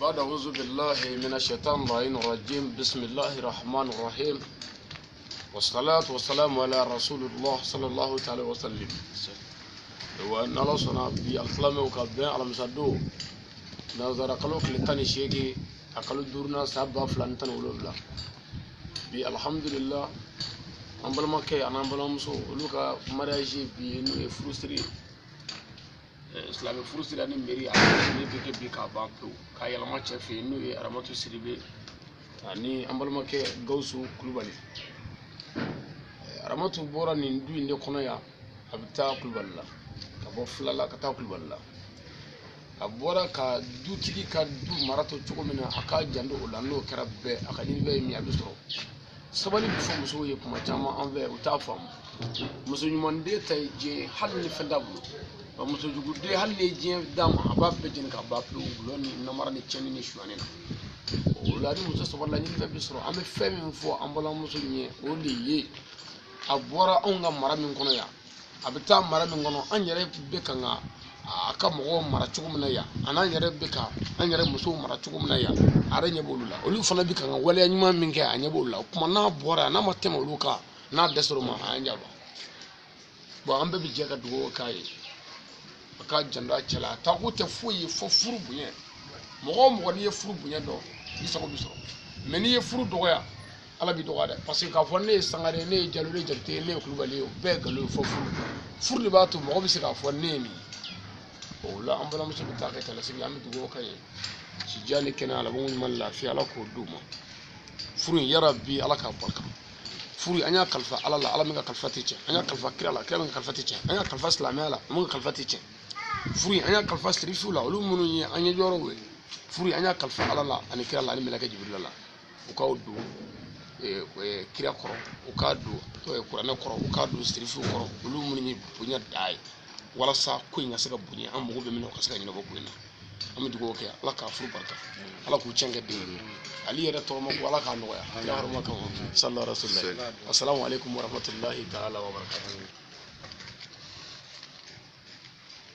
بعد أعوذ بالله من الشيطان اللعين الرجيم، بسم الله الرحمن الرحيم، والصلاة والسلام على رسول الله صلى الله تعالى وسلم. Wa n'Ala sɔnna, bi alisilamɛw ka bɛn alamisa don, nanzara kalo tile 18, a kalo duurunan, san 2017. Bi alhamdulillah, an balimakɛ an'an balimamuso, olu ka mariage bi, n'o ye furusiri ye, silamɛ furusiri ani mairie, a ne bɛ kɛ bi k'a ban pewu, k'a yɛlɛma cɛ fɛ yen, n'o ye Aramatu Sidibe ani an balimakɛ Gawusu Kulubali. Aramatu bɔra nin du in de kɔnɔ yan, a bɛ taa Kulubali la, ka bɔ Filala ka taa Kulubali la. A bɔra ka dutigi ka du mara to cogo min na, a k'a janto o la. N'o kɛra bɛɛ, a ka ɲinifɛn ye min ye, a bɛ sɔrɔ. Sabali bɛ fɔ musow ye kuma caman an fɛ, u t'a faamu. Muso ɲumanden ta ye diɲɛ ye, hali ni fɛn t'a bolo. Wa muso juguden, hali ni ye diɲɛ d'a ma, a b'a bɛɛ jeni k'a ban pewu, gulɔ ni namara ni tiɲɛni ni sonyani na. O la, ni muso sabalila, ɲinifɛn bɛ sɔrɔ. An bɛ fɛn min fɔ an balimamuso ɲɛ, o de ye a bɔra anw ka mara min kɔnɔ yan, a bɛ taa mara min kɔnɔ, an yɛrɛ bɛ kan ka a ka mɔgɔw mara cogo min na yan, a n'an yɛrɛ bɛ ka an yɛrɛ musow mara cogo min na yan, a yɛrɛ ɲɛ b'olu la. Olu fana bɛ kan ka waleya ɲuman min kɛ, a ɲɛ b'olu la. O tuma n'a bɔra yan, n'a ma tɛmɛ olu kan, n'a dɛsɛr'o ma, a y'an jaabi. Bon, an bɛɛ bɛ jɛ ka dugawu k'a ye, a k'a janto a cɛ la. A taako tɛ foyi ye fo furu bonya. Mɔgɔ o mɔgɔ, n'i ye furu bonya dɔn, i sago bɛ sɔrɔ. Mɛ n'i ye furu dɔgɔya, Ala b'i dɔgɔya dɛ. Parce que k'a fɔ ne ye Sangare ye, ne ye Jalo, ne ye Jakite ye, ne ye Kulubali ye, o bɛɛ ye nkalon ye. Fo furu, furu de b'a to mɔgɔ bɛ se k'a fɔ ne ye nin ye. O la, an balimamuso bɛ taa kɛ cɛlasigi, an bɛ dugawu k'a ye, sijan ni kɛnɛya, labanko ɲuman, lafiya, Ala k'o d'u ma. Furu in, yarabi, Ala k'a barika. Furu, an y'a kalifa Ala la, Ala min ka kalifa tɛ tiɲɛ. An y'a kalifa kira la, kira min ka kalifa tɛ tiɲɛ. An y'a kalifa silamɛya la, min ka kalifa tɛ tiɲɛ. Furu in, an y'a kalifa sirifiw la, olu minnu ye an ye jɔyɔrɔw ye. Furu in, an y'a kalifa Ala la ani kira la ani mɛlɛkɛ Jibirila la. U k'aw don kira kɔrɔ, u k'a don kuranɛ kɔrɔ, u k'a don sirifiw kɔrɔ, olu minnu ye bonya da ye, walasa ko in ka se ka bonya, an mago bɛ min na, o ka se ka ɲɛnabɔ ko in na. An bɛ dugawu kɛ, Ala k'a furu barika, Ala k'u cɛn kɛ den ye, ale yɛrɛ tɔgɔma ko Ala k'a nɔgɔya, kira hɔrɔma kama, sallallahu alaihi wa sallam. Assalamu alaikum warahmatullahi ta'ala wa barakatuh.